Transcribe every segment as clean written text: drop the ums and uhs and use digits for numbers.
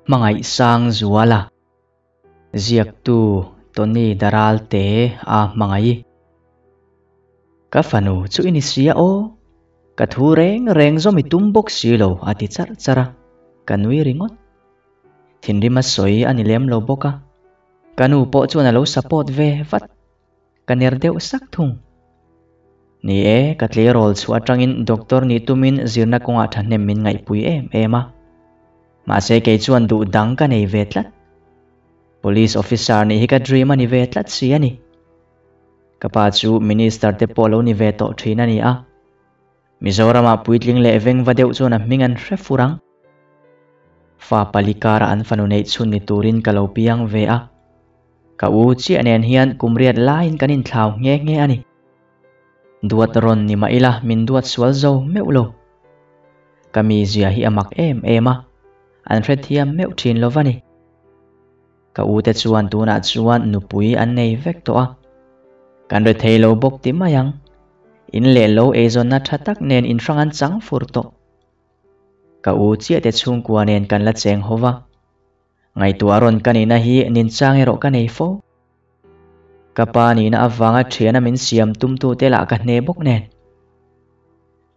Hmangaihsangzuala Ziaktu Tony Daralte a hmangaih. Ka fanu chu i ni sia aw, ka thu reng reng zawm i tum bawk si lo a ti charh charh a, ka nui ringawt. Thinrim a sawi a ni lem lo bawk a, ka nu pawh chuan a lo support ve vat. Ka ner deuh sak thung. Ni e, ka tleirawl chhuah atangin doctor nih tumin zirna kawngah thahnem min ngaihpui em em a. Mahse kei chuan duh dang ka nei ve tlat. Police officer nih hi ka dream a ni ve tlat si a ni. Ka pa chu minister te pawh lo ni ve tawh thin a ni a. Mizoramah puitling leh vengva deuh chuan a hming an hre fur ang. Fa pali kara an fanu neih chhun ni turin ka lo piang ve a. Ka u chiah nen hian kum riat laiin kan inthlau nghe nghe a ni. Duat rawn ni mah ila min duat sual zo meuh lo. Ka mizia hi a mak em em a, an hrethiam meuh thin lo va ni. Ka u te chuan tunah chuan nupui an nei vek tawh a, kan rethei lo bawk ti mai ang. In leh lo eizawnna tha tak nen inhrang an chang fur tawh. Ka u chiah te chhungkua nen kan la cheng ho va. Ngaihtuah rawn ka nihna hi ninchang erawh ka nei fo. Ka pa nihna avanga thiana min siam tumtute lah ka hne bawk nen.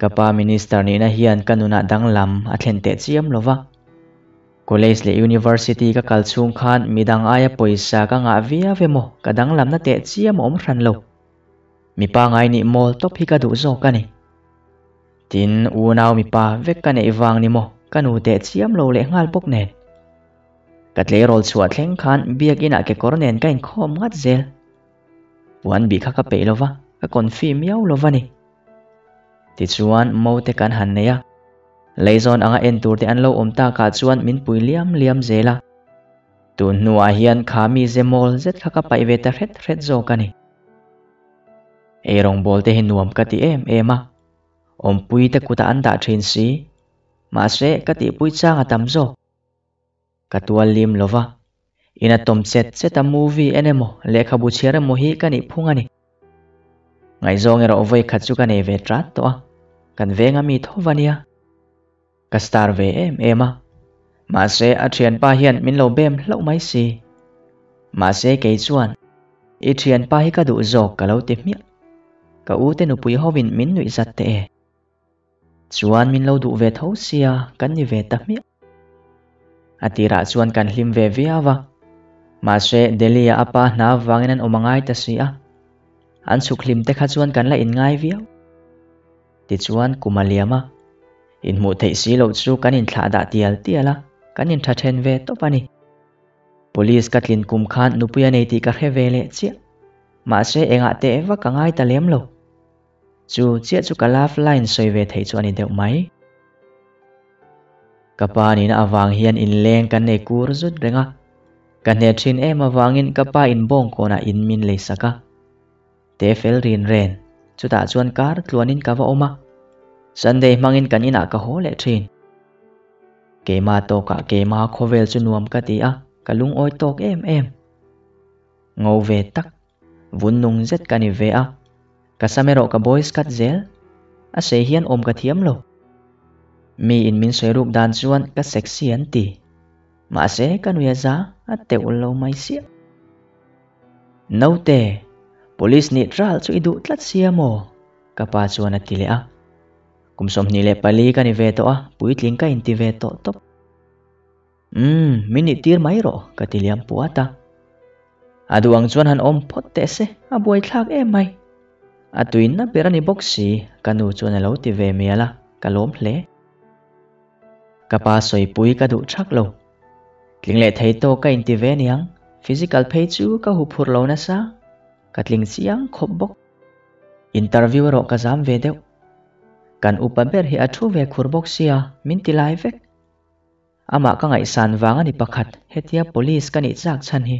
Ka pa minister nihna hian ka nunah danglam a thlen teh chiam lo va. College leh university ka kal chhung khan midang aia pawisa ka ngah viau emaw ka danglamna teh chiam a awm hran lo. Mipa ngai nih mawl tawp hi ka duh zawk a ni. Tin, unau mipa vek ka neih vang ni maw ka nu teh chiam lo leh nghal bawk nen. Ka tleirawl chhuah thleng khan biakinah kekawr nen ka inkhawm ngat zel. Puan bih kha ka peih lo va, ka confi miau lo va ni. Tichuan mote kan han nei a, leizawn anga en tur te an lo awm takah chuan min pui liam liam zel a. Tun hnuah hian kha mi ze mawl zet kha ka paih ve ta hret hret zawk a ni. Eirawngbawl te hi nuam ka ti em em a, awmpui te kutah an dah thin si, mahse ka tihpui chang a tam zawk. Ka tual lim lo va, ina tawm chet chet a movie en emaw lehkhabu chhiar emaw hi ka nih phung a ni. Ngaihzawng erawh vawi khat chu ka nei ve trat tawh a, kan veng a mi tho va nia. Ka star ve em em a, mahse a thianpa hian min lo bem hlauh mai si. Mahse kei chuan i thianpa hi ka duh zawk ka lo ti hmiah. Ka u te nupui hovin min nuih zat teh e. Chuan min lo duh ve tho sia kan ni ve ta hmiah. A tirah chuan kan hlim ve viau a, mahse Delhi-a a pa hna avangin an awm a ngai ta si a, an chhuk hlim te kha chuan kan la inngai viau. Tichuan kum a liam a, inhmuh theih si loh chu kan inthlah dah tial tial a, kan intha then ve tawp a ni. Police ka tlin kum khan nupui a nei tih ka hre ve leh chiah. Mahse engah teh vak ka ngai ta lem lo. Chu chiah chu ka love line sawi ve theih chu a ni deuh mai. Ka pa nihna avang hian inleng kan nei kur zut reng a. Ka hne thin em avangin ka pa inbawngkawnah in min leisak a. Te fel rin ren, chutah chuan kar tluanin ka va awm a, Sunday hmangin kan inah ka haw leh thin. Keima tawkah keima khawvel chu nuam ka ti a, ka lungawi tawk em em. Ngo ve tak, vun nung zet ka ni ve a, ka sam erawh ka boys cut zel, a sei hian awm ka thiam lo. Mi in min sawi ruk dan chuan ka sexy an ti, mahse ka nui a za a teuh lo mai siah. Naute, Police nih tral chu i duh tlat sia maw? Ka pa chuan a ti leh a. Kum 24 ka ni ve tawh a, puitling ka inti ve tawh tawp. Umm, min nih tir mai rawh, ka ti liam puat a. A duh ang chuan han awm phawt teh se, a buaithlak em mai. A tuinna ber a ni bawk si, ka nu chuan a lo ti ve mial a, ka lawm hle. Ka pa sawipui ka duh thak lo. Tling leh thei tawk ka inti ve aniang, physical phei chu ka huphurh lo nasa, ka tling chiang khawp bawk. Interview erawh ka zam ve deuh. Kan upa ber hi a thu ve khur bawk sia, min ti lai vek. Amah ka ngaihsan vang a ni pakhat, hetia police ka nih chak chhan hi.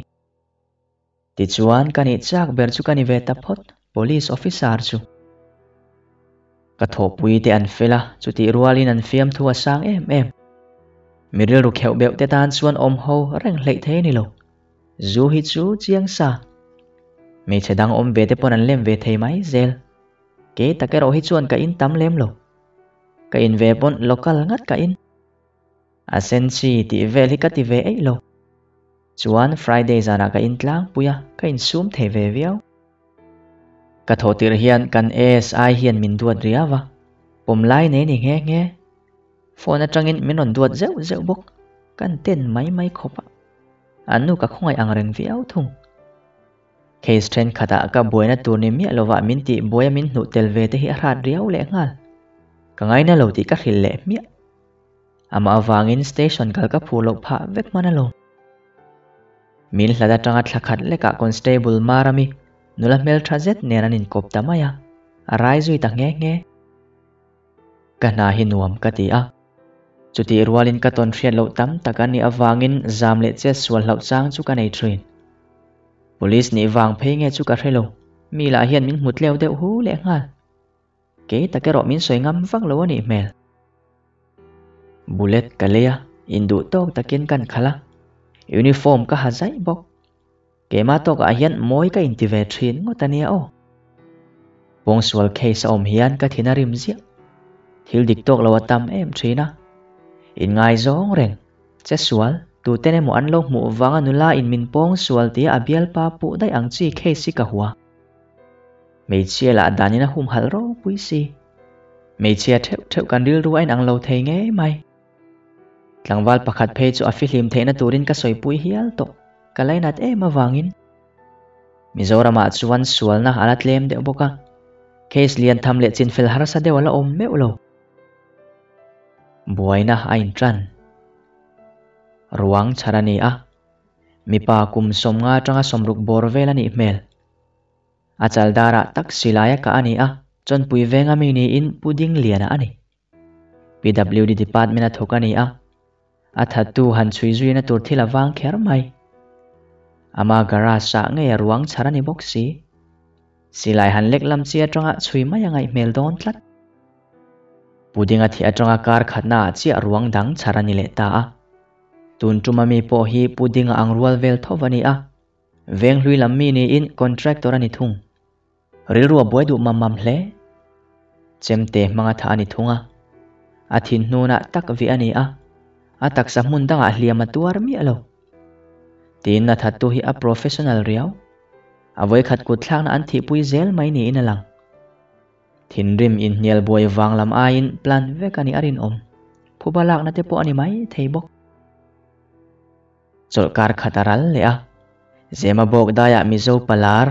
Tichuan ka nih chak ber chu ka ni ve ta phawt, police officer chu. Ka thawhpui te an fel a, chutih rualin an fiamthu a sang em em. Mi rilru kheuh beuh te tan chuan awm ho reng hleih thei a ni lo. Zu hi chu chiang sa. Hmeichhe dang awm ve te pawn an lem ve thei mai zel. Kei tak erawh hi chuan ka in tam lem lo. Ka in ve pawn local ngat ka in. A sen chi tih vel hi ka ti ve eih lo. Chuan Friday zanah ka in tlangpui a, ka insum thei ve viau. Ka thawh tirh hian kan ASI hian min duat riau a, pawm lai nei ni nghe nghe. Phone atangin min rawn duat zeuh zeuh bawk, kan ten mai mai khawp a. An nu ka khawngaih ang reng viau thung. Case thenkhatah ka buaina tur ni miah lovah min tih buaia min hnuh tel ve te hi a hrat riau leh nghal. Ka ngaina lo tih ka hrilh leh hmiah. Amah avangin station kal ka phur loh phah vek hman alawm. Min hlat atanga thla khat lekah Constable Marami nula hmeltha zet nen an inkawp ta mai a, a rai zui ta nghe nghe. Ka hna hi nuam ka ti a. Chutih rualin ka tawn hriat loh tam tak a nih avangin zam leh chet sual hlauh chang chu ka nei thin. Police nih vang phei nge chu ka hre lo, mi lah hian min hmu tleu deuh hu leh nghal. Kei tak erawh min sawi ngam vak lo a nih hmel. Bullet ka lei a, induh tawk takin kan khalh a, uniform ka ha zaih bawk. Keimah tawkah hian mawi ka inti ve thin ngawt a nia aw. Pawngsual case a awm hian ka thin a rim ziah. Thil dik tawk lo a tam em thin a. Inngaizawng reng, che sual, tuten emaw an lo hmuh vanga nula in min pawngsual tia a bialpa puh daih ang chi case hi ka hua. Hmeichhia lah danin a humhalh ropui si. Hmeichhia theuh theuh kan rilru a inang lo thei ngei mai. Tlangval pakhat phei chu a fihlim theihna turin ka sawipui hial tawh. Ka lainat em avangin Mizoramah chuan sualna a la tlem deuh bawk a, case lian tham leh chinfel harsa deuh a la awm meuh lo. Buaina a intan. Ruang chhar a ni a, mipa kum 50 atanga 60 bawr vel a nih hmel. A chaldarah tak silai a kah a ni a, chawnpui venga mi niin Pu Dingliana a ni. PWD department a thawk a ni a, a thattu han chhui zuina tur thil a vang kher mai. Ama garage ah ngei a ruang chhar a ni bawk si. Silai han lek lam chi atanga chhui mai a ngaih hmel dawn tlat. Puding a thih atanga kar khatna ah chiah ruang dang chhar a ni leh ta a. Tun tuma mi pawh hi Puding a ang rual vel tho a ni a, venghlui lam mi niin contractor a ni thung. Rilru a buai duh mam mam hle. Chemte hmanga thah a ni thung a. A thin hnunah tak vih a ni a, a taksa hmun dangah hliam a tuar miah lo. Tin, a thattu hi a professional riau. A vawikhat kut thlakna an thihpui zel mai niin a lang. Thinrim inhnial buai vang lam aiin plan vek a nih a rinawm. Phuba lakna te pawh a ni mai thei bawk. Chawlhkar khat a ral leh a. Zema bawk daiah Mizo palar,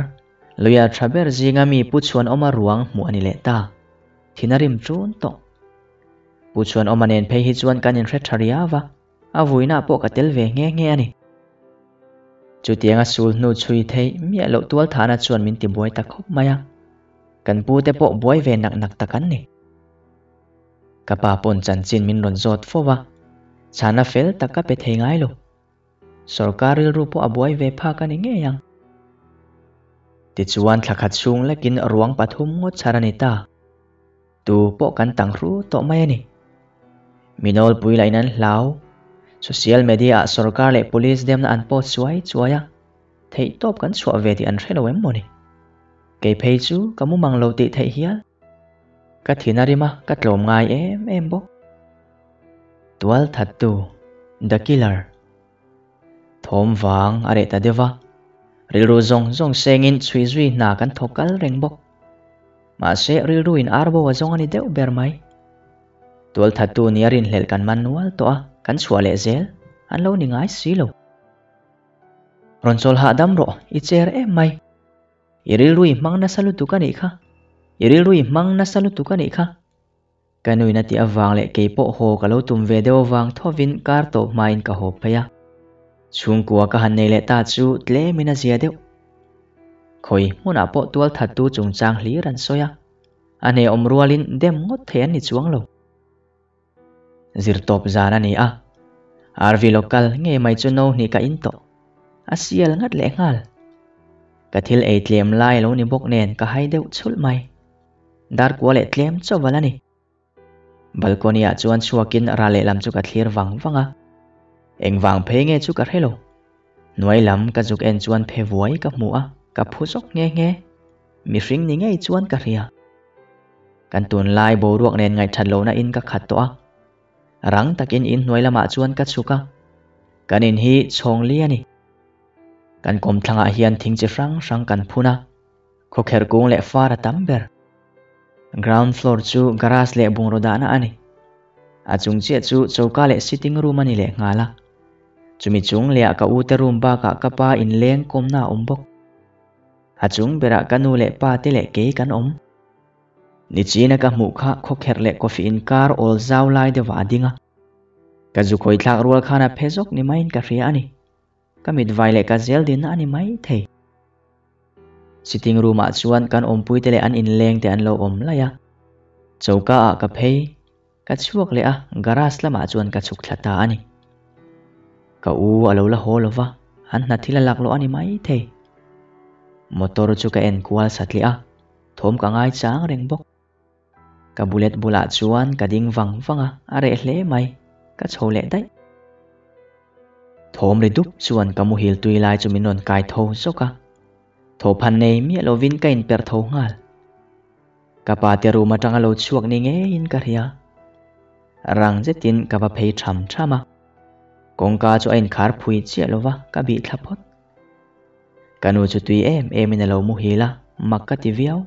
lawyer tha ber zinga mi Pu Chhuanawma ruang hmuh a ni leh ta. Thin a rim ṭun tawh. Pu Chhuanawma nen phei hi chuan kan inhre ṭha riau a, a vuinaah pawh ka tel ve nghe nghe a ni. Chutianga sul hnu chhui theih miah loh tualthahna chuan min tibuai ta khawp mai a. Kan pute pawh buai ve nak nak tak an ni. Ka pa pawn chanchin min rawn zawt fo va, chhana fel tak ka pe thei ngai lo. Sorkar rilru pawh a buai ve phak a ni ngei ang. Tichuan thla khat chhung lekin ruang pathum ngawt chhar a ni ta. Tu pawh kan tang hru tawh mai a ni. Mi nawlpui lahin an hlau. Social media ah sorkar leh police demna an post chuai chuai a, theihtawp kan chhuah ve tih an hre lo em maw ni? Kei phei chu ka mumang lo tih theih hial. Ka thin a rim a, ka tlawm ngai em em bawk. Tual thattu, The Killer, thawm vang a reh ta deuh va, rilru zawng zawng sengin chhui zui hna kan thawk kal reng bawk. Mahse, rilru in ar bo a zawng a ni deuh ber mai. Tual thattu nia rinhlelh kan man nual tawh a, kan chhuah leh zel, an lo ni ngai si lo. Rawn chawl hahdam rawh, i cher em mai. I rilru i hmang nasa lutuk a nih kha. I rilru i hmang nasa lutuk a nih kha. Ka nuin a tih avang leh kei pawh haw ka lo tum ve deuh avang thovin kar tawp hmain ka haw phei a. Chhungkua ka han nei leh ta chu tlemin a zia deuh. Khawi hmunah pawh tual thattu chungchang hlir an sawi a. A hnehawm rualin dem ngawt thei an ni chuang lo. Zirtawp zan a ni a, RV local ngei mai chu no hnih ka in tawh. A sial ngat leh nghal. Ka thil ei tlem lai a lo ni bawk nen ka hai deuh chhulh mai. Dar kua leh tlem chauh a ni. Balcony ah chuan chhuakin ral lehlam chu ka thlir vang vang a. Engvang phei nge chu ka hre lo. Hnuai lam ka zuk en chuan phe vuai ka hmu a, ka phu zawk nghe nghe. Mihring ni ngei chuan ka hria. Kan tunlai boruak nen ngaihthat lohna in ka khat tawh a. Rang takin inhnuai lamah chuan ka chhuk a, kan in hi chhawng li a ni. Kan kawmthlangah hian thing chi hrang hrang kan phun a, khawkherh kung leh far a tam ber. Ground floor chu garage leh bungraw dahna a ni. A chung chiah chu choka leh sitting room a ni leh nghal a. Chumi chung lehah ka ute room bakah ka pa inleng kawmna a awm bawk. A chung berah ka nu leh pa te leh kei kan awm. Nichina ka hmuh kha khawkherh leh coffee inkar awl zau lai deuhah a ding a. Ka zu khawi thlak rual khan a phe zawk ni maiin ka hria a ni. Ka mitvai leh ka zel dinna a ni mai thei. Sitting room ah chuan kan awmpuite leh an inleng te an lo awm laih a. Choka ah ka phei, ka chhuak leh a, garage lamah chuan ka chhuk thla ta a ni. Ka u a lo la haw lo va, an hna thil a lak loh a ni mai thei. Motor chu ka en kual satliah a, thawm ka ngai chang reng bawk. Ka bullet bulah chuan ka ding vang vang a, a reh hle mai, ka chho leh daih. Thawm ri dup chuan ka muhil tui lai chu min rawn kai tho zawk a, thawhphan nei miah lovin ka inperh tho nghal. Ka pa te room atanga lo chhuak ni ngeiin ka hria. Rang zetin ka va phei tham tham a, kawngka chu a inkhar phui chiah lova ka bih thla phawt. Ka nu chu tui em emin a lo muhil a, mak ka ti viau.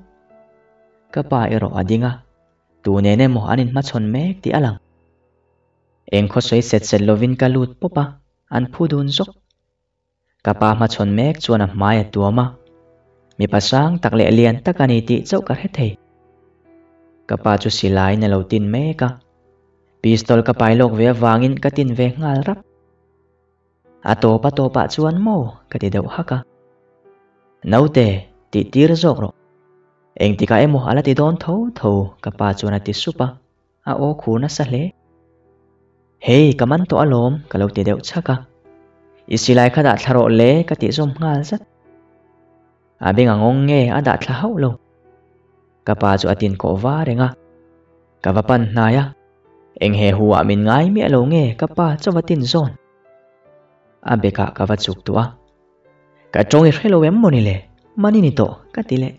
Ka pa erawh a ding a, tu nen emaw an inhmachhawn mek tih a lang. Eng khaw sawi set set lovin ka lut pawp a, an phu dun zawk. Ka pa hmachhawn mek chuan a hmai a tuam a, mipa sang tak leh lian tak a ni tih chauh ka hre thei. Ka pa chu silaiin a lo tin mek a, pistol ka pai lawk ve avangin ka tin ve nghal rap. A tawp a tawpah chuan maw ka ti deuh hak a. Naute, tih tir zawk rawh. Engtikah emaw a la ti dawn tho tho ka pa chuan a ti sup a, a aw khur nasa hle. Hei, ka man tawh alawm ka lo ti deuh chhak a. I silai kha dah thla rawh le ka tih zawm nghal zat. A beng a ngawng nge a dah thla hauh lo. Ka pa chu a tin kawh va reng a. Ka va pan hnai a. Eng he hu ah min ngai miah lo nge ka pa chaw va tin zawn. A bekah ka va chuk tuah a. Ka tawng i hre lo em mawni le, mani ni tawh ka ti leh.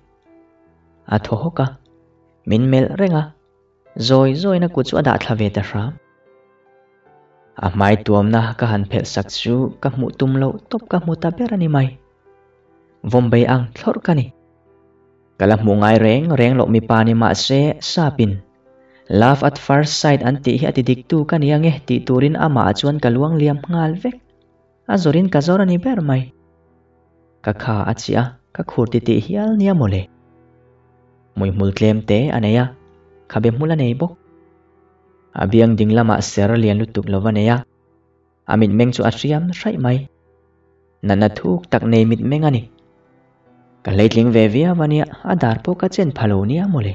A thaw hawk a, min melh reng a, zawi zawiin a kut chu a dah thla ve ta hram. A hmai tuamna ka han phelh sak chu ka hmuh tum loh tawp ka hmu ta ber a ni mai. Vawmbei ang thlawrh ka ni. Ka la hmuh ngai reng reng loh mipa ni mah se sapin Love at first sight an tih hi a ti diktu ka ni ange tih turin amah ah chuan ka luang liam nghal vek. A zawrin ka zawr a ni ber mai. Ka kha a chiah a, ka khur ti tih hial nia mawle. Hmuihmul tlem te a nei a, khabe hmul a nei bawk. A biang ding lamah ser lian lutuk lo va nei a, a mitmeng chu a hriam hraih mai. Natna thuk tak nei mitmeng a ni. Ka hleitling ve viau a nia, a dar pawh ka chen pha lo nia mawle.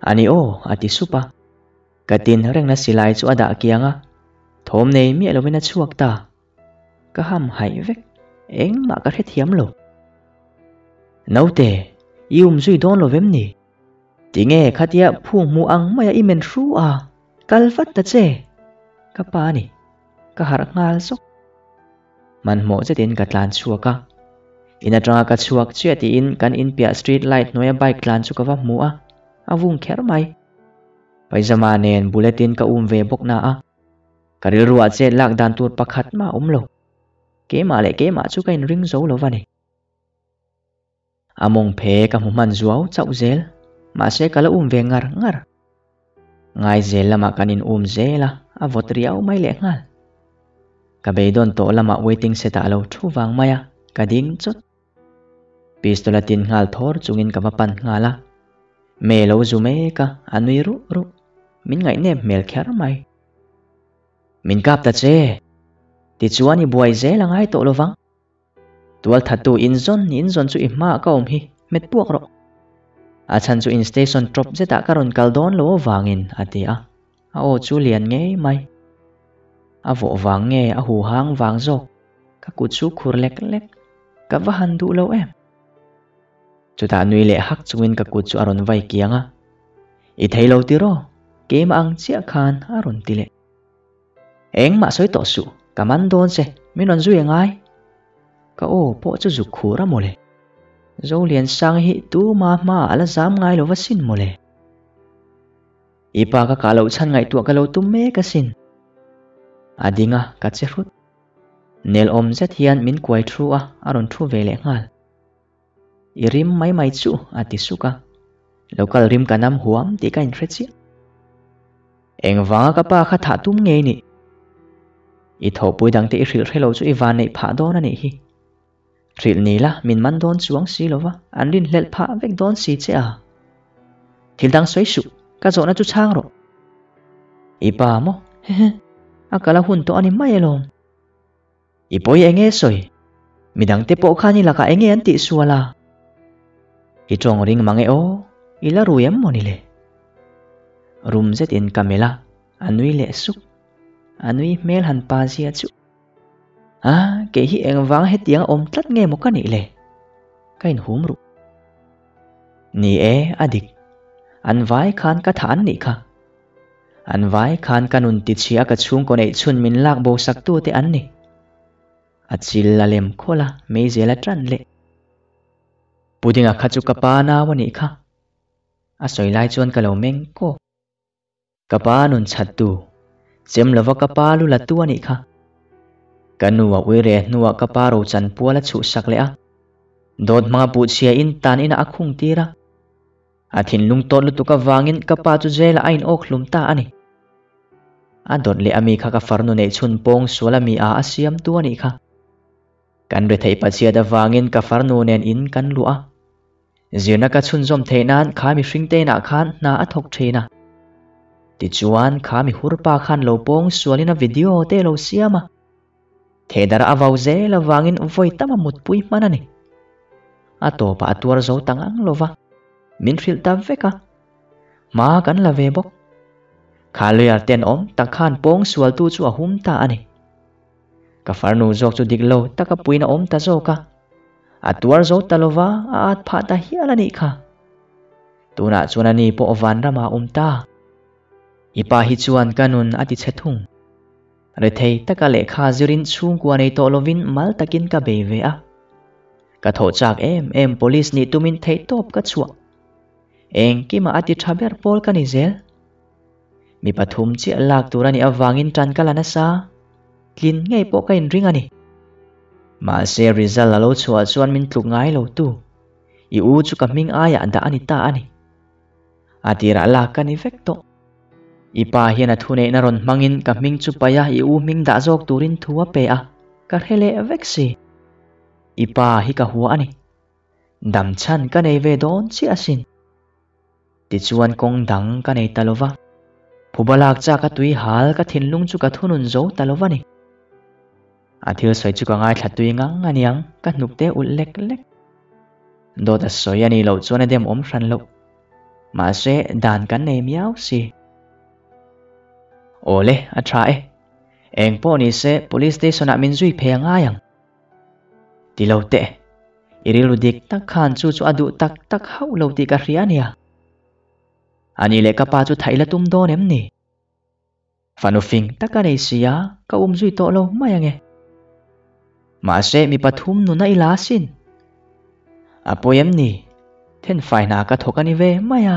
A ni aw, a ti sup a. Ka tin rengna silai chu a dah kiang a, thawm nei miah lovin a chhuak ta. Ka ham haih vek, engmah ka hrethiam lo. Naute, i um zui dawn lo vem ni? Tinge khatia phung hmuh ang maia i men hru a, kal vat ta che! Ka pa a ni, ka harh nghal zawk. Hmanhmawh zetin ka tlan chhuak a. In atanga ka chhuak chiah tiin kan inpiah street light hnuaia bike tlan chu ka va hmu a, a vung kher mai. Paizama nen bullet-in ka um ve bawk na a, ka rilruah chet lak dan tur pakhat mah a awm lo. Keimah leh keimah chu ka inring zo lo va ni. A mawng phe ka hmu hman zuau chauh zel, mahse ka la um ve ngar ngar. Ngai zel lamah kan in um zel a, a vawt riau mai leh nghal. Ka beidawn tawh lamah waiting set ah a lo thu vang mai a, ka ding chawt. Pistol a tin nghal thawr chungin ka va pan nghal a. Me lo zu mek a, a nui ruh ruh. Min ngaihnep hmel kher mai. Min kap ta che! Tichuan i buai zel a ngai tawh lovang. Tualthattu inzawn inzawn chu i hmaah ka awm hi, hmet puak rawh. A chhan chu in station tawp zetah ka rawn kal dawn lo avangin, a ti a. A aw chu lian ngei mai. A vawh vang nge a huhang vang zawk, ka kut chu khur lek lek. Ka va han duh lo em. Chutah nui leh hak chungin ka kut chu a rawn vai kiang a. I thei lo tiraw? Keimah ang chiah khan a rawn ti leh. Engmah sawi tawh suh, ka man dawn che, min rawn zui angai. Ka aw pawh chu zuk khur a mawle. Zoliansang hi tuma hmaah a la zam ngai lo va sin mawle. I pa ka kah loh chhan ngaihtuah ka lo tum mek asin. A ding a, ka che hrut. Nel awm zet hian min kuai thu a, a rawn thu ve leh nghal. I rim mai mai chu a ti suk a, local rim ka nam huam tih ka inhre chiah. Engvanga ka pa kha thah tum ngei nih? I thawhpui dangte i hrilh hre lo chu i van neih phah dawn a nih hi. Hrilh ni la, min man dawn chuang si lo va, an rinhlelh phah vek dawn si che a. Thil dang sawi suh, ka zawhna chu chhang rawh. I pa maw? Hehe, a kal a hun tawh a ni mai alawm. I pawi enge sawi? Midangte pawh khan i lakah enge an tih sual a? I tawng ring mang e aw, i la rui em mawni le? Rum zetin ka melh a, a nui leh sup. A nui hmel han pa zia chu. A, kei hi engvang hetiang a awm tlat nge maw ka nih le? Ka inhum ruh. Ni e, a dik. An vai khan ka thah an nih kha. An vai khan ka nun tichhia ka chhungkaw neih chhun min lak bo sak tu te an ni. A chil a lem khawlh a, meizel a tan leh. Pudinga kha chu ka pa nau a nih kha. A sawi lai chuan ka lo meng kawk. Ka pa nun chhat tu, chem lova ka pa lu la tu a nih kha. Ka nu a ui reh hnuah ka pa rochan pual a chhuhsak leh a. Dawt hmanga puhchhia in tan inah a khung tir a. A thinlung tawt lutuk avangin ka pa chu jail ah a in awk hlum ta a ni. A dawt leh ami kha ka farnu neih chhun pawng sual ami a a siam tu a nih kha. Kan retheih pachhiat avangin ka farnu nen in kan luah a. Zirna ka chhunzawm theih nan kha mihring te inah khan hna a thawk thin a. Tichuan kha mihur pa khan lo pawng sualin a video te lo siam a. Thehdar a vau zel avangin vawi tam a mutpui hman a ni. A tawpah a tuar zo ta ngang lo va, min hrilh ta vek a. Hma kan la ve bawk. Kha lawyer tenawm tak khan pawng sualtu chu a hum ta a ni. Ka farnu zawk chu dik lo taka puiin a awm ta zawk a. A tuar zo ta lo va, a at phah ta hial a nih kha. Tunah chuan a ni pawh vanramah a awm ta. I pa hi chuan ka nun a ti chhe thung. Rethei taka lehkha zirin chhungkua nei tawh lovin mal takin ka bei ve a. Ka thawh chak em em police nih tumin theihtawp ka chhuah. Engkimah a ti tha ber pawl ka ni zel. Mi pathum chiah lak tur a nih avangin tan ka la nasa. Tlin ngei pawh ka inring a ni. Mahse result a lo chhuah chuan min tluk ngai lo tu. I u chu ka hming aiah dah a ni ta a ni. A tirah lak ka ni vek tawh. I pa hian a thuneihna rawn hmangin ka hming chu paih a, i u hming dah zawk turin thu a pe a, ka hre leh vek si. I pa hi ka hua a ni. Dam chhan ka nei ve dawn chiah asin. Tichuan kawng dang ka nei ta lova. Phuba lak chak a tui hal ka thinlung chu ka thunun zo ta lova ni. A thil sawi chu ka ngaithla tui ngang a niang, ka hnuk te ulh lek lek. Dawt a sawi a nih loh chuan a dem awm hran loh. Mahse, dan kan nei miau si. Awle, a tha e. Eng pawh ni se, Police Station ah min zui phei a ngai ang. Ti lo teh. I rilru dik tak khan chu chu a duh tak tak hauh lo tih ka hria a nia. A nih leh ka pa chu thaih la tum dawn em ni? Fanu fing tak a nei si a, ka um zui tawh lo mai ange. Mahse, mi pathum nun a ila asin. A pawi em ni? Thenfai hna ka thawk a ni ve mai a.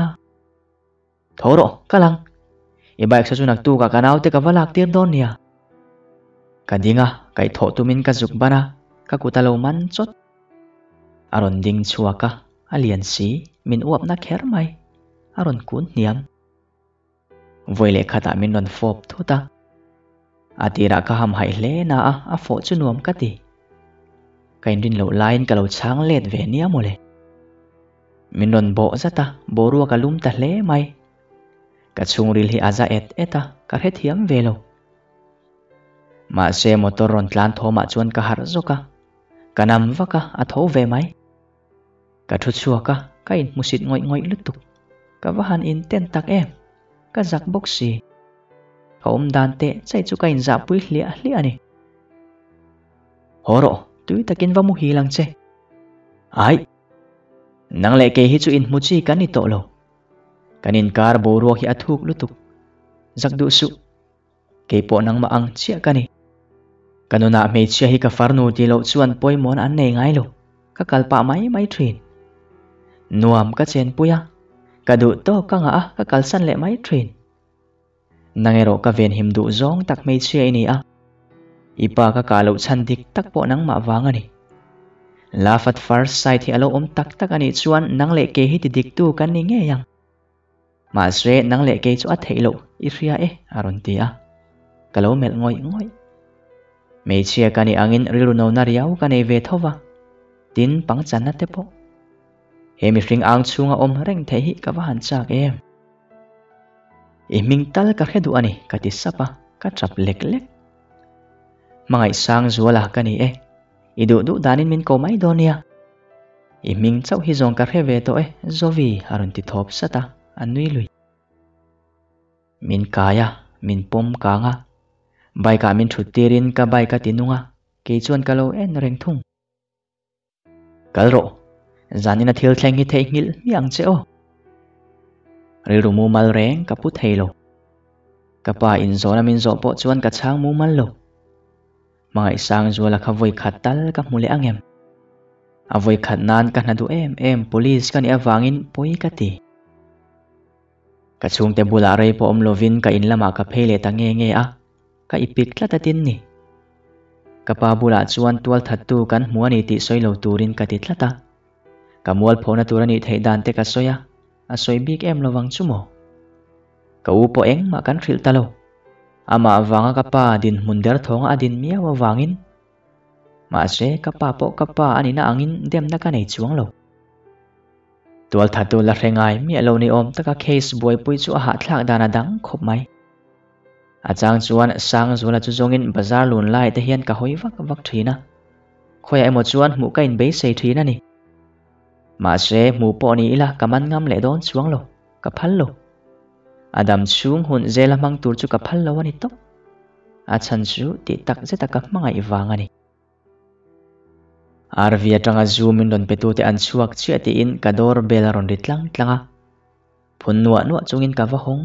Tho rawh, ka lang. I bike sa chu naktukah ka naute ka va lak tir dawn nia. Ka ding a, kaihthawh tumin ka zuk ban a, ka kut a lo man chawt. A rawn ding chhuak a, a lian si, min uapna kher mai. A rawn kun hniam. Vawi leh khatah min rawn fawp thut a. A tirah ka ham haih hle na a, a fawh chu nuam ka ti. Ka inrin loh laiin ka lo chhang let ve nia mawle. Min rawn bawh zat a, boruak a lum ta hle mai. Ka chhungril hi a za et et a, ka hrethiam ve lo. Mahse motor rawn tlan thawmah chuan ka harh zawk a, ka nam vak a, a tho ve mai. Ka thu chhuak a, ka inhmusit ngawih ngawih lutuk. Ka va han inten tak em? Ka zak bawk si. Ka awm dan teh chai chu ka inzahpui hliah hliah a ni. Haw rawh, tui takin va muhil ang che. Aih! Nang leh kei hi chu inhmu chi kan ni tawh lo. Kan inkar boruak hi a thuk lutuk. Zak duh suh. Kei pawh nangmah ang chiah ka ni. Ka nunah hmeichhia hi ka farnu tih loh chuan pawimawhna an nei ngai lo, ka kal pah mai mai thin. Nuam ka chenpui a, ka duh tawk ka ngah a, ka kalsan leh mai thin. Nang erawh ka venhim duh zawng tak hmeichhia i ni a. I pa ka kah loh chhan dik tak pawh nangmah vang a ni. Love at first sight hi a lo awm tak tak a nih chuan nang leh kei hi ti diktu kan ni ngei ang. Mahse nang leh kei chu a theih loh i hria e a rawn ti a. Ka lo melh ngawih ngawih. Hmeichhia ka nih angin rilru nona riau ka nei ve tho va, tin pangchanna te pawh. He mihring ang chhunga awm reng theih hi ka va han chak em. I hming tal ka hre duh a ni ka ti sap a, ka tap lek lek. Hmangaih sang zuala ka ni e, i duh duh danin min ko mai dawn nia. I hming chauh hi zawng ka hre ve tawh e Zovi a rawn ti thawp sat a, a nui lui. Min kai a, min pawm kang a. Bike ah min thut tirin ka bike a ti nung a, kei chuan ka lo en reng thung. Kal rawh, zanina thil thleng hi theihnghilh hmiah ang che aw. Rilru mumal reng ka pu thei lo. Ka pa inzawhna min zawh pawh chuan ka chhang mumal lo. Hmangaihsang Zuala kha vawi khat tal ka hmu leh ang em? A vawi khat nan ka hna duh em em police ka nih avangin pawi ka ti. Ka chhungte bulah rei pawh awm lovin ka in lamah ka phei leh ta nge nge a, ka ipik tlat a tin ni. Ka pa bulah chuan tual thattu kan hmu a ni tih sawi lo turin ka ti tlat a. Ka mualphawhna tur a nih theih dan te ka sawi a, a sawi bik em lovang chu maw? Ka u pawh engmah kan hrilh ta lo. Amah avanga ka pa dinhmun derthawnga a din miau avangin. Mahse, ka pa pawh ka pa a nihna angin demna ka nei chuang lo. Tualthattu la hre ngai miah lo ni awm taka case buaipui chu a hahthlak dan a dang khawp mai. A chang chuan Sangzuala chu zawngin bazar lun lai te hian ka hawi vak vak thin a. Khawiah emaw chuan hmuh ka inbeisei thin a ni. Mahse, hmuh pawh ni ila ka man ngam leh dawn chuang lo, ka phal lo. A dam chhung hun zela hmang tur chu ka phal lo a ni tawp. A chhan chu tih tak zeta ka hmangaih vang a ni. RV atanga zu min rawn petute an chhuak chiah tiin ka door bell a rawn ri tlang tlang a. Phun nuah nuah chungin ka va hawng.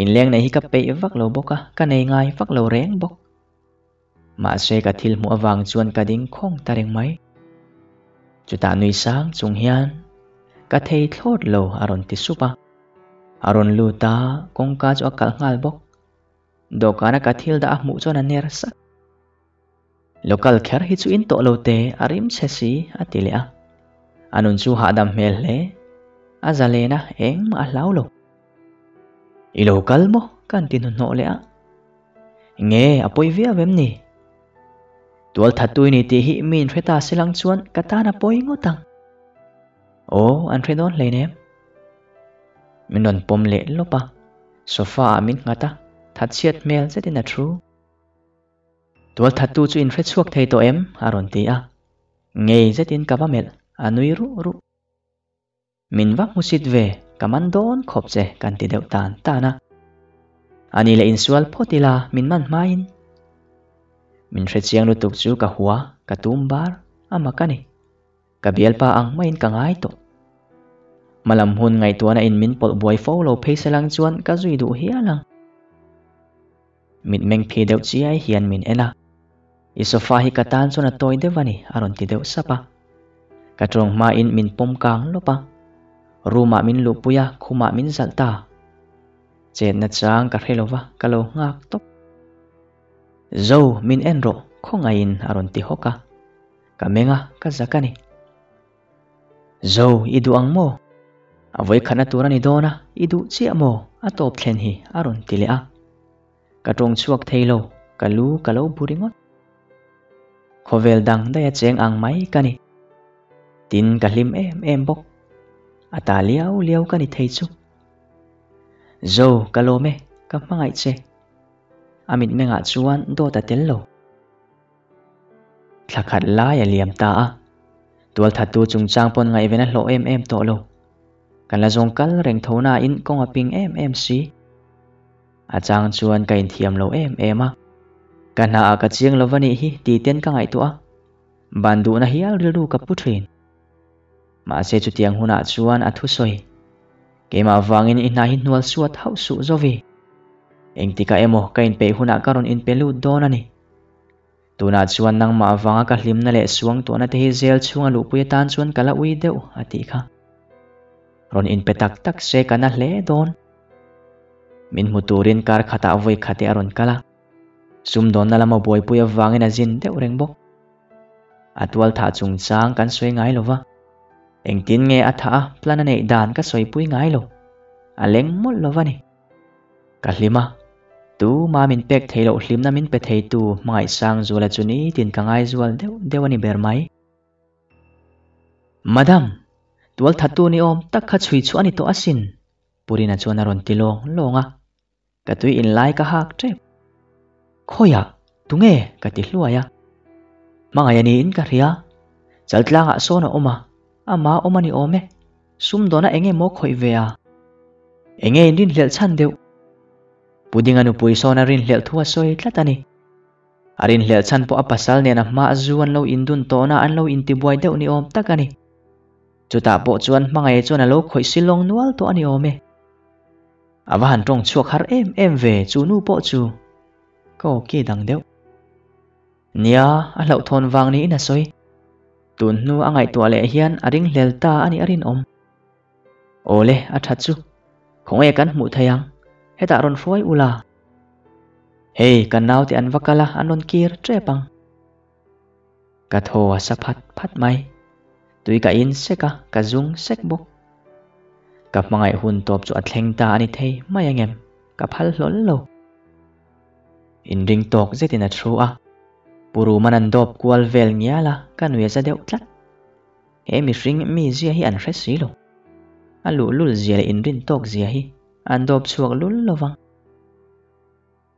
Inleng neih hi ka peih vak lo bawk a, ka nei ngai vak lo reng bawk. Mahse ka thil hmuh avang chuan ka ding khawng ta reng mai. Chutah nui sang chung hian ka thei thlawt lo a rawn ti sup a. A rawn lut a, kawngka chu a kalh nghal bawk. Dawhkana ka thil dah a hmuh chuan a ner sak. Local kher hi chu in tawh lo te a rim chhe si a ti leh a. A nun chu hahdam hmel hle. A zalen a, engmah a hlau lo. I lo kal maw? Ka han ti hnuhnawh leh a. Nge a pawi viau em ni? Tual thattu i ni tih hi mi in hre ta si lang chuan ka tan a pawi ngawt ang. Aw, an hre dawn hleinem. Min rawn pawm leh lawp a, sofa ah min nghat a, thatchhiat hmel zetin a thu. Tual thattu chu in hre chhuak thei tawh em? a rawn ti a. Ngei zetin ka va melh, a nui ruh ruh. Min va hmusit ve, ka man dawn khawp che kan ti deuh tan tan a. Ani leh insual phawt ila min man hmain. Min hrechiang lutuk chu ka hua, ka tum bar, a mak a ni. Ka bialpa ang maiin ka ngai tawh. Hmalam hun ngaihtuahna in min pawlh buai fo lo phei se lang chuan ka zui duh hial ang. Mitmeng phi deuh chiai hian min en a. I sofa hi ka tan chuan a tawi deuh a ni, a rawn ti deuh sap a. Ka tawng hmain min pawm kang lawp a. Room ah min luhpui a, khumah min zalh ta. Chetna chang ka hre lo va, ka lo nghak tawp. Zo, min en rawh, khawngaihin a rawn ti hawk a. Ka meng a, ka zak a ni. Zo, i duh ang maw? A vawikhatna tur a ni dawn a, i duh chiah maw? A tawp thlen hi a rawn ti leh a. Ka tawng chhuak thei lo, ka lu ka lo bu ringawt. Khawvel dang daih a cheng ang mai ka ni. Tin, ka hlim em em bawk. A ta liau liau ka ni thei chu. Zo, ka lawm e, ka hmangaih che. A mitmengah chuan dawt a tel lo. Thla khat lai a liam ta a, tualthattu chungchang pawn ngaihven a hlawh em em tawh lo. Kan la zawng kal reng tho nain kawng a ping em em si. A chang chuan ka inthiam lo em em a, ka hnaah ka chiang lo va nih hi ti ten ka ngaihtuah a, ban duhna hial rilru ka pu thin. Mahse chutiang hunah chuan a thusawi, Keimah vangin i hna hi hnual suat hauh suh zovi. Engtikah emaw ka inpeih hunah ka rawn inpe lut dawn a ni. Tunah chuan nangmah avanga ka hlimna leh suangtuahna te hi zel chhunga luhpui atan chuan ka la ui deuh, a tih kha. Rawn inpe tak tak se ka na hle dawn. Min hmu turin kar khatah vawi khat e a rawn kal a, sumdawnna lama buaipui avangin a zin deuh reng bawk. A tual thah chungchang kan sawi ngai lo va, engtin nge a thah a plan a neih dan ka sawipui ngai lo, a leng mawlh lo va ni. Ka hlim a, tuma min pek theih loh hlimna min pe theitu hmangaihsang zuala chu nitin ka ngaizual deuh deuh a ni ber mai. Madam, tualthattu ni awm tak kha chhui chhuah a ni tawh asin, Purina chuan a rawn ti lawng lawng a, ka tui in lai ka hak tep. Khawiah, tunge? ka ti hluai a. Hmangaih a niin ka hria, Chaltlangah sawn a awm a, ama awm a ni awm e, sumdawna eng emaw khawih ve a. Enge in rinhlelh chhan deuh? Pudinga nupui sawn a rinhlelh thu a sawi tlat a ni. A rinhlelh chhan pawh a pasal nen a hma a zu an lo indun tawhna an lo intibuai deuh ni awm tak a ni. Chutah pawh chuan hmangaih chuan a lo khawih silawng nual tawh a ni awm e. A va han tawng chhuak har em em ve chu nu pawh chu. Ka aw ki dang deuh. Nia, a hlauhthawn vang niin a sawi. Tun hnu a ngaihtuah leh hian a ringhlel ta a nih a rinawm. Awle, a tha chu. Khawnge kan hmuh thei ang? Hetah rawn hruai ula. Hei, kan naute an va kal a, an rawn kir tep ang. Ka thaw a sa phat phat mai. Tui ka in sek a, ka zung sek bawk. Ka hmangaih hun tawp chu a thleng ta a ni thei mai angem? Ka phal hlawl lo. Inring tawk zetin a thu a. Pu Ruman an dawp kual vel ngial a, ka nui a za deuh tlat. He mihring mi zia hi an hre si lo. A luhlul zia leh inrin tawk zia hi an dawp chhuak lul lo vang.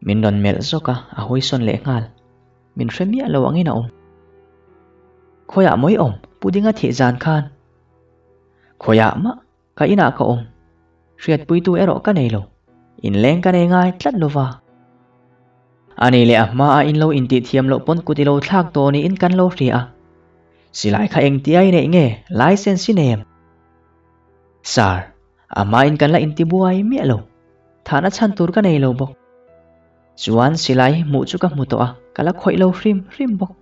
Min rawn melh zawk a, a hawisawn leh nghal. Min hre miah lo angin a awm. Khawiah mawi awm, Pudinga thih zan khan. Khawiah mah, ka inah ka awm. Hriatpuitu erawh ka nei lo. Inleng ka nei ngai tlat lo va. A ni leh a hmaa in lo intih thiam loh pawn kut i lo thlak tawh niin kan lo hria a. Silai kha engtia i neih nge license i nei em? Sir, a hmain kan la intibuai miah lo. Thahna chhan tur ka nei lo bawk. Chuan silai hi hmuh chu ka hmu tawh a, ka la khawih lo hrim hrim bawk.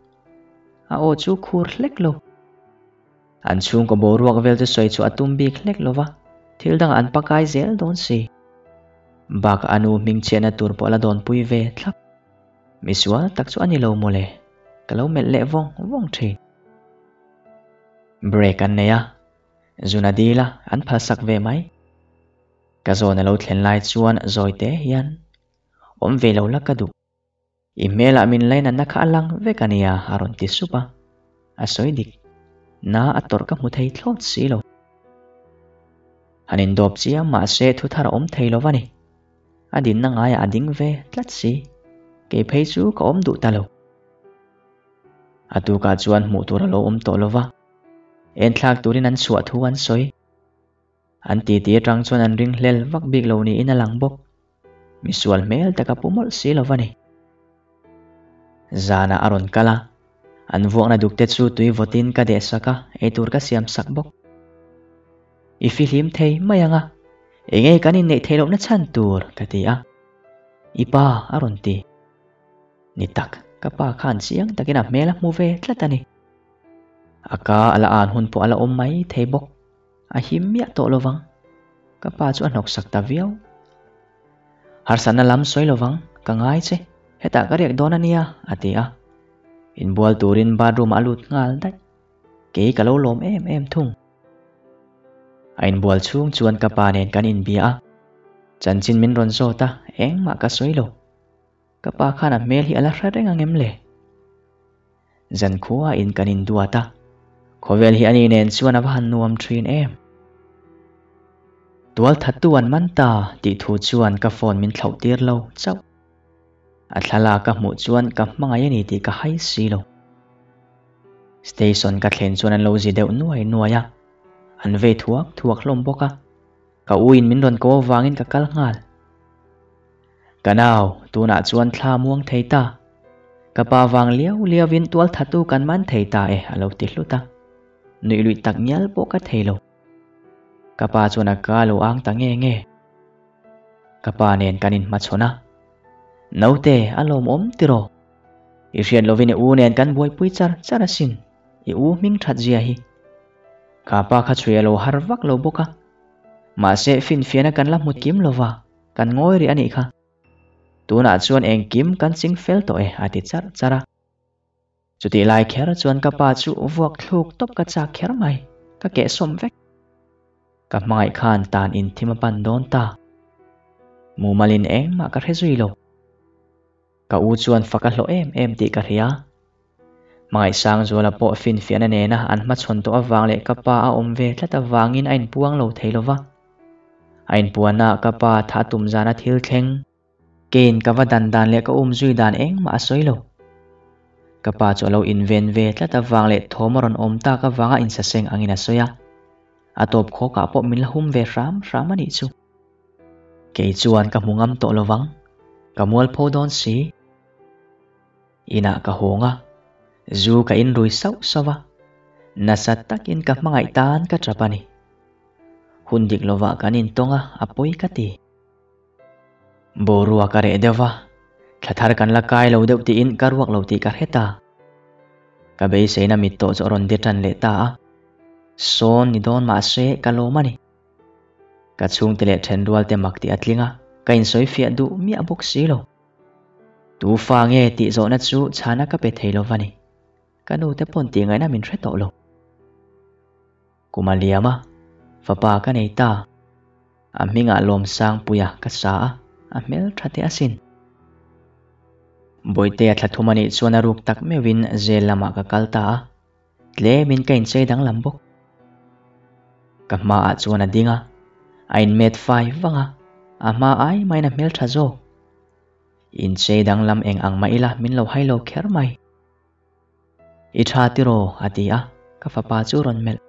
A aw chu khur hlek lo. An chhungkaw boruak vel chu sawi chu a tum bik hlek lo va, thil dangah an pakai zel dawn si. Bakah a nu hming chhiatna tur pawh a la dawnpui ve thlap. Misual tak chu a ni lo mawle, ka lo melh leh vawng vawng thin. Break an nei a, zun a dil a, an phalsak ve mai. Ka zawn a lo thlen lai chuan zawi te hian, Awm ve lo la ka duh. I hmelah min lainatna kha a lang vek a nia a rawn ti sup a. A sawi dik. Na a tawrh ka hmu thei thlawt si lo. Han indawp chiam mahse thu thar a awm thei lo va ni. A dinna ngaiah a ding ve tlat si. Kei phei chu ka awm duh ta lo. A tukah chuan hmuh tur a lo awm tawh lo va. Enthlak turin an chhuah thu an sawi. An titi atang chuan an ring hlel vak bik lo niin a lang bawk. Misual hmel taka pu mawlh si lo va ni. Zanah a rawn kal a, an vuakna dukte chu tui vawtin ka deh sak a, eitur ka siam sak bawk. I fihlim thei mai ang a, enge kan inneih theih lohna chhan tur ka ti a. I pa a rawn ti. Ni tak, ka pa khan chiang takin a hmel a hmu ve tlat a ni. A ka a la an hun pawh a la awm mai thei bawk. A him miah tawh lovang. Ka pa chu a hnawksak ta viau. Harsatna lam sawi lovang, ka ngai che. Hetah ka riak dawn a nia, a ti a. Inbual turin bathroom ah a lut nghal daih. Kei ka lo lawm em em thung. A inbual chhung chuan ka pa nen kan inbia a. Chanchin min rawn zawt a, engmah ka sawi lo. Ka pa khan a hmel hi a la hre reng ang em le? Zankhua in kan induat a, khawvel hi ani nen chuan a va han nuam thin em. Tual thattu an man ta tih thu chuan ka phone min thlauh tir lo chauh. A thlalak ka hmuh chuan ka hmangaih a ni tih ka hai si lo. Station ka thlen chuan an lo zi deuh nuai nuai a, an vei thuak thuak hlawm bawk a, ka u in min rawn ko avangin ka kal nghal. Ka nau, tunah chuan thla muang thei ta. Ka pa vang liau liauin tual thatu kan man thei ta e, a lo ti hlut a. Nuih luih tak ngial pawh ka thei lo. Ka pa chuan a ka lo ang ta nge nge. Ka pa nen kan inhmachhawn a. Naute, a lawmawm tiraw? I hriat lovin i u nen kan buaipui char char asin, i u hming that zia hi. Ka pa kha chhui a lo har vak lo bawk a. Mahse, finfiahna kan la hmu kim lova. Kan ngawi rih a nih kha. Tunah chuan engkim kan ching fel tawh e a ti charh charh a. Chutih lai kher chuan ka pa chu vuak thluk tawp ka chak kher mai, ka kehsawm vek. Ka hmangaih khan tan in thim a pan dawn ta. Mumalin engmah ka hre zui lo. Ka u chuan fak a hlawh em em tih ka hria. Hmangaih Sangzuala pawh finfiahna nena an hmachhawn tawh avang leh ka pa a awm ve tlat avangin a inpuang lo thei lo va. A inpuanna ah ka pa tha tum zana thil thleng, kein ka va dan dan leh ka um zui dan engmah a sawi lo. Ka pa chu a lo inven ve tlat avang leh thawm a rawn awm tak avanga insaseng angin a sawi a. A tawp khawkah pawh min la hum ve hram hram a nih chu. Kei chuan ka hmu ngam tawh lovang, ka mualpho dawn si. Inah ka hawng a, zu ka inrui sauh sauh a, nasa takin ka hmangaih tan ka tap a ni. Hun dik lovah kan intawng a, a pawi ka ti. Boruak a reh deuh va, thla thar kan la kai lo deuh tiin ka ruak lo tih ka hre ta. Ka beiseina mit tawh chu a rawn de tan leh ta a, sawn ni dawn mahse ka lawm a ni. Ka chhungte leh thenrualte mak tih a tling a, ka insawi fiah duh miah bawk si lo. Tu fa nge tih zawhna chu chhana ka pe thei lo va ni. Ka nu te pawn tih ngaihna min hre tawh lo. Kum a liam a, fapa ka nei ta. A hmingah Lawmsangpuia ka sa a, a hmel tha teh asin. Bawihtea thla thum a nih chuan a ruk tak meuhin zel lamah ka kal ta a. Tlemin ka inchei danglam bawk. Ka hmaah chuan a ding a, a inmet fai vang a, a hma ai maiin a hmeltha zawk. Inchei danglam eng ang mah ila min lo hai lo kher mai. I tha tiraw? a ti a, ka fapa chu rawn melh.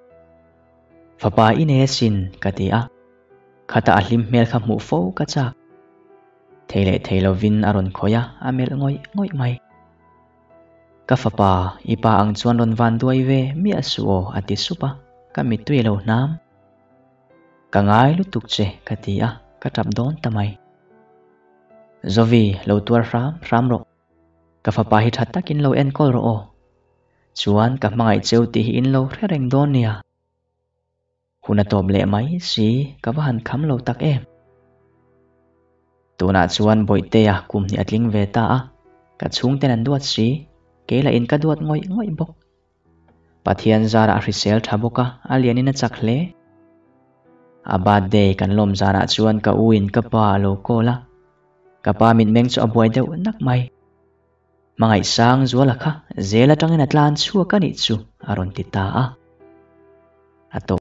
Fapa i nei asin, ka ti a. Khata a hlim hmel kha hmuh fo ka chak. Thei leh thei lovin a rawn khawih a, a melh ngawih ngawih mai. Ka fapa, i pa ang chuan rawn van duai ve miah suh aw, a ti sup a, ka mittui a lo hnam. Ka ngai lutuk che, ka ti a, ka tap dawn ta mai. Zovi, lo tuar hram hram rawh. Ka fapa hi tha takin lo enkawl rawh aw. Chuan ka hmangaih cheu tih hi in lo hre reng dawn nia. Hun a tawp leh mai si, ka va han kham lo tak em. Tunah chuan Bawihtea kum hnih a tling ve ta a, ka chhungten an duat si, kei lah in ka duat ngawih ngawih bawk. Pathian zarah a hrisel tha bawk a, a lianin a chak hle. A birthday kan lawm zanah chuan ka u in ka pa a lo call a, ka pa mitmeng chu a buai deuh nak mai. Hmangaihsang Zuala kha zel atangin a tlan chhuak a nih chu a rawn ti ta a. A tawp.